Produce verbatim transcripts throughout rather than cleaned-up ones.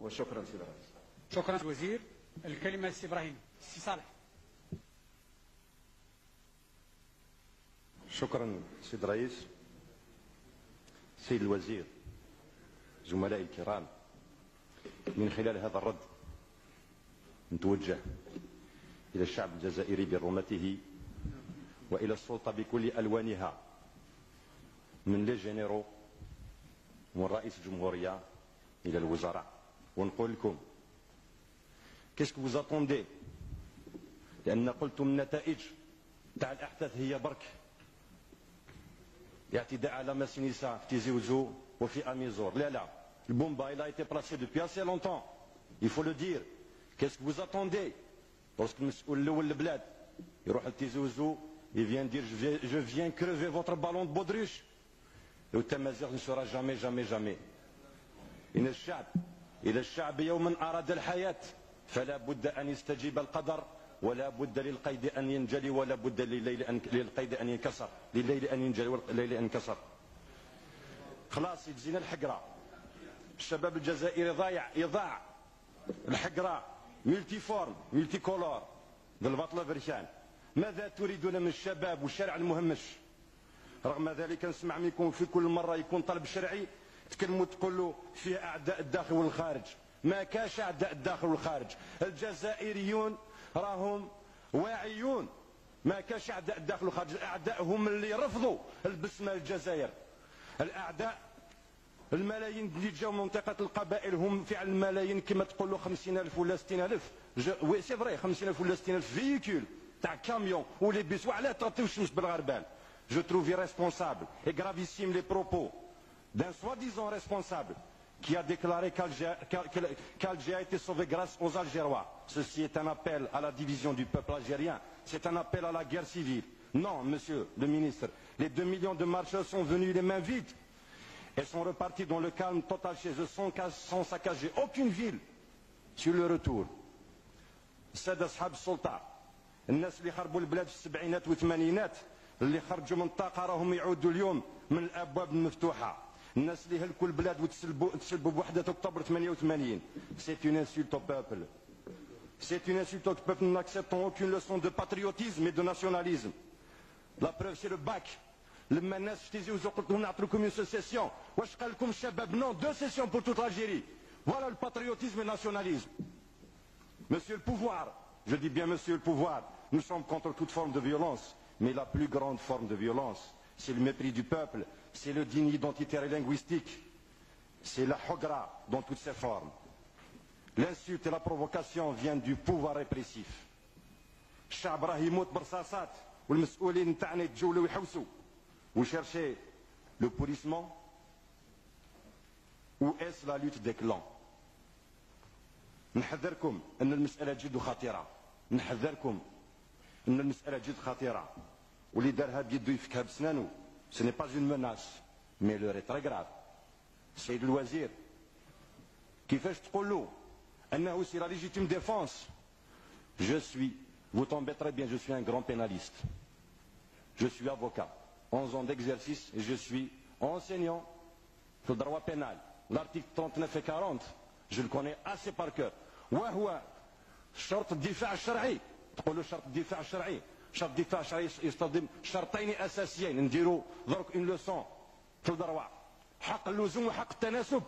وشكرا سيدي الرئيس. شكرا الوزير. الكلمة السي إبراهيم، السي صالح. شكرا سيد الرئيس. سيد الوزير، زملائي الكرام، من خلال هذا الرد نتوجه إلى الشعب الجزائري برمته وإلى السلطة بكل ألوانها، من les généraux والرئيس الجمهورية إلى الوزراء، ونقول لكم: qu'est-ce que vous attendez؟ لأن قلتم النتائج تاع الأحداث هي برك اعتداء على مسينيسا في تيزي وزو وفي أميزور. لا، لا، البومبا il a été placé depuis assez longtemps. Il faut le dire. Qu'est-ce que vous attendez؟ Lorsque المسؤول الأول البلاد يروح لتيزي وزو، il vient dire: je viens, je viens crever votre ballon de baudruche. والتمازيغ ne sera jamais, jamais, jamais. إن الشعب، إذا الشعب يوما أراد الحياة فلا بد أن يستجيب القدر، ولا بد للقيد أن ينجلي، ولا بد لليل أن، للقيد أن ينكسر، لليل أن ينجلي والليل أن ينكسر. خلاص يجزينا الحقرة. الشباب الجزائري ضايع، يضاع. الحقرة multiforme، multicolore، ذ البطل بركان. ماذا تريدون من الشباب والشارع المهمش؟ رغم ذلك نسمع منكم في كل مرة يكون طلب شرعي تكلموا تقولوا فيه أعداء الداخل والخارج. ما كاش أعداء الداخل والخارج. الجزائريون راهم واعيون. ما كاش أعداء الداخل والخارج. الأعداء هم اللي رفضوا البسمة للجزائر. الأعداء الملايين اللي جاوا من منطقة القبائل هم فعلا ملايين، كما تقولوا خمسين ألف ولا ستين ألف. Je, oui, c'est vrai, خمسين ألف ولا ستين ألف véhicules تاع camions و les bus. وعلاه تغطيو الشمس بالغربال؟ Je trouve irresponsable et gravissime les propos d'un soi-disant responsable qui a déclaré qu'Alger-, qu'a-, que le-, qu'Alger a été sauvée grâce aux Algérois. Ceci est un appel à la division du peuple algérien. C'est un appel à la guerre civile. Non, monsieur le ministre, les deux millions de marcheurs sont venus les mains vides et sont repartis dans le calme total chez eux, sans, ca-, sans saccager aucune ville sur le retour. السادة أصحاب السلطة، الناس اللي خربوا البلاد في السبعينات والثمانينات، اللي خرجوا من الطاقة، راهم يعودوا اليوم من الأبواب المفتوحة. الناس اللي هلكوا البلاد وتسلبوا، تسلبوا بوحدة أكتوبر ثمانية وثمانين، c'est une insulte au peuple. C'est une insulte au peuple. Nous n'acceptons aucune leçon de patriotisme et de nationalisme. La preuve, c'est le bac. لما الناس في تيزي وزو قلت لهم: نعطي لكم une seule session، واش قال لكم الشباب؟ Non, deux sessions pour toute l'Algérie. Voilà le patriotisme et le nationalisme. Monsieur le pouvoir, je dis bien monsieur le pouvoir, nous sommes contre toute forme de violence, mais la plus grande forme de violence, c'est le mépris du peuple, c'est le déni identitaire et linguistique, c'est la حقرة dans toutes ses formes. L'insulte et la provocation viennent du pouvoir répressif. الشعب راه يموت برصاصات، والمسؤولين نتاعنا يتجولوا ويحوسوا. Vous cherchez le pourrissement ou est-ce la lutte des clans؟ نحذركم أن المسألة جد خطيرة، نحذركم أن المسألة جد خطيرة، واللي دارها بيدو يفكها بسنانو. Ce n'est pas une menace, mais l'heure est très grave. السيد الوزير، كيفاش تقولوا أنه c'est la légitime défense؟ Je suis, vous tombez très bien, je suis un grand pénaliste. Je suis avocat, onze ans d'exercice et je suis enseignant في le droit pénal. L'article trente-neuf et quarante, je le connais assez par cœur. وهو شرط الدفاع الشرعي. تقولوا شرط الدفاع الشرعي، شرط الدفاع الشرعي يصطدم شرطين أساسيين. نديروا درك une leçon في le droit. حق اللزوم وحق التناسب.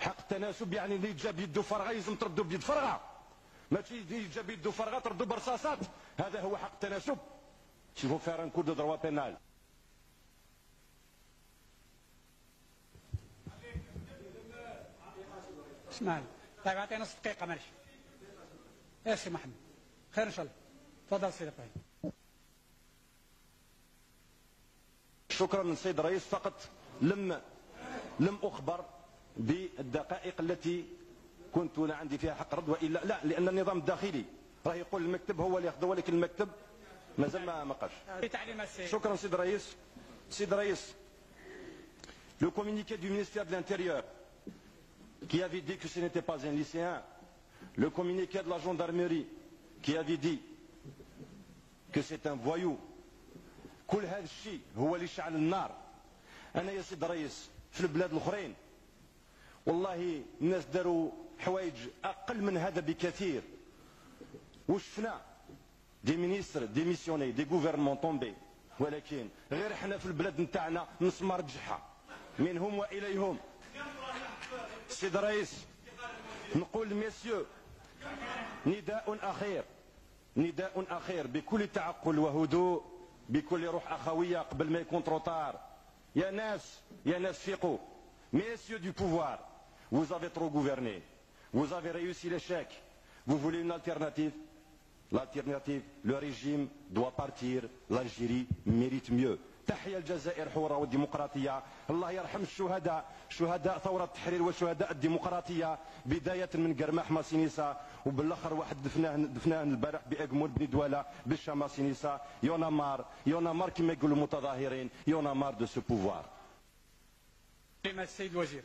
حق التناسب يعني اللي جا بيدو فارغة يلزم تردو بيد فارغة، ماشي اللي جا بيدو فارغة تردو برصاصات. هذا هو حق التناسب. Il faut faire un cours de droit pénal. اسمعني. طيب، اعطينا نص دقيقة، معليش. يا سي محمد، خير ان شاء الله. تفضل سيدي ابراهيم. شكرا سيد الرئيس، فقط لم لم اخبر بالدقائق التي كنت انا عندي فيها حق رد، والا لا، لان النظام الداخلي راه يقول المكتب هو اللي ياخذ، ولكن المكتب مازال ما ما قالش. في تعليمات سي شكرا سيد الرئيس. سيد الرئيس، le communiqué du ministère de l'Intérieur qui avait dit que ce n'était pas un lycéen, le communiqué de la gendarmerie qui avait dit que c'est un voyou. كل هذا الشيء هو اللي شعل النار. انا يا سيد الرئيس في البلاد الاخرين والله الناس داروا حوايج أقل من هذا بكثير، وشفنا des ministres démissionnés, des gouvernements tombés، ولكن غير احنا في البلاد نتاعنا مسمار تجحا منهم وإليهم. سيد الرئيس، نقول messieurs، نداء أخير، نداء أخير بكل تعقل وهدوء، بكل روح أخوية قبل ما يكون trop tard. يا ناس، يا ناس فيقوا. Messieurs du pouvoir, vous avez trop gouverné. Vous avez réussi l'échec. Vous voulez une alternative ? L'alternative, le régime doit partir. L'Algérie mérite mieux. تحيا الجزائر حرة وديمقراطية. الله يرحم الشهداء، شهداء ثورة التحرير وشهداء الديمقراطية، بداية من قرماح ماسينيسا، وبالاخر واحد دفناه، دفناه البارح بأقمون بن دوالة بالشام ماسينيسا. يونامار، يونامار كما يقولوا المتظاهرين، يونامار de ce pouvoir. كلمة السيد الوزير.